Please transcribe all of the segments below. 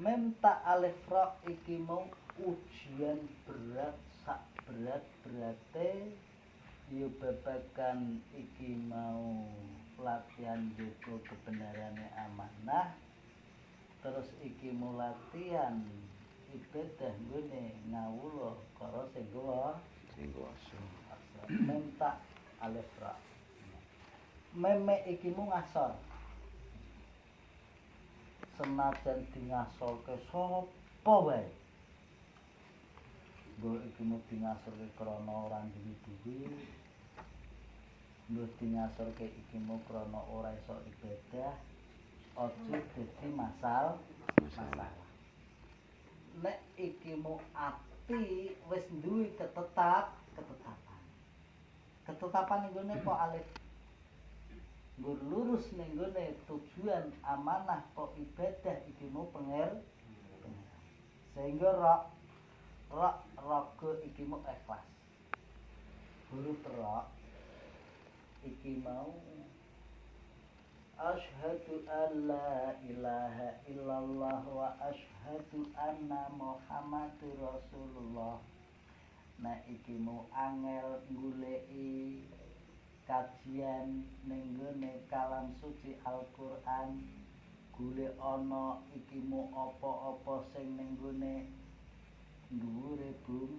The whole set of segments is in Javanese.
Mem ta alif ra iki mau ujian berat sak berat-berate ya babagan iki mau latihan jogo kebenarane amanah, terus iki mau latihan ibadah nggone ngawula karo sing sing kuwasa. Mem ta alif ra. Meme iki mau ngasor. Senajan di ngasorke sapa wae. Mbok iki mau di ngasorke krana ora duwe duit. Mbok di ngasorke iki mau krana ora iso ibadah, aja dadi masalah. Nek iki mau ati wis duwe ketetapan. Ketetapan nggone kok alif nggur lurus ning nggone tujuan amanah kok ibadah iki mau penger. Sehingga ra raga iki mau ikhlas. Huruf ra iki mau asyhadu an la ilaha illallah wa asyhadu anna Muhammadur Rasulullah. Nah iki mau angel goleki kajian ning nggone kalam suci Al-Qur'an, golek ana iki mau apa-apa sing ning nggone dhuwure bumi.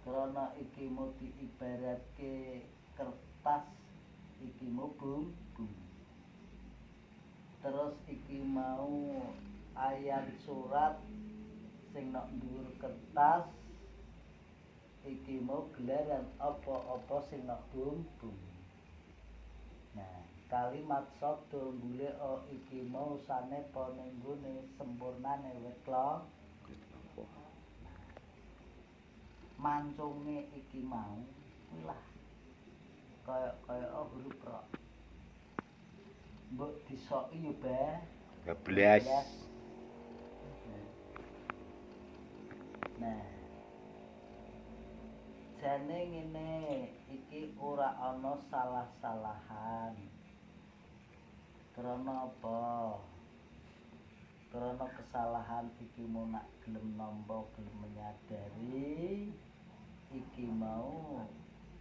Krana iki mau diibaratke kertas iki mau bumi. Terus iki mau ayat surat sing nok dhuwur kertas iki mau gelaran apa-apa sing nok bumi. Nah, kalimat sabda golek iki mau sanepa ning nggone sempurnane wit klapa. Mancunge iki mau kuwi lah kaya-kaya huruf ra. Mbok disoki yo Bablas. Nah, jane ngene iki ora ana salah-salahan. Krana apa? Krana kesalahan iki mau nak gelem nampa, gelem menyadari iki mau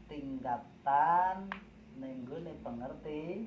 tingkatan ning nggone pengerti.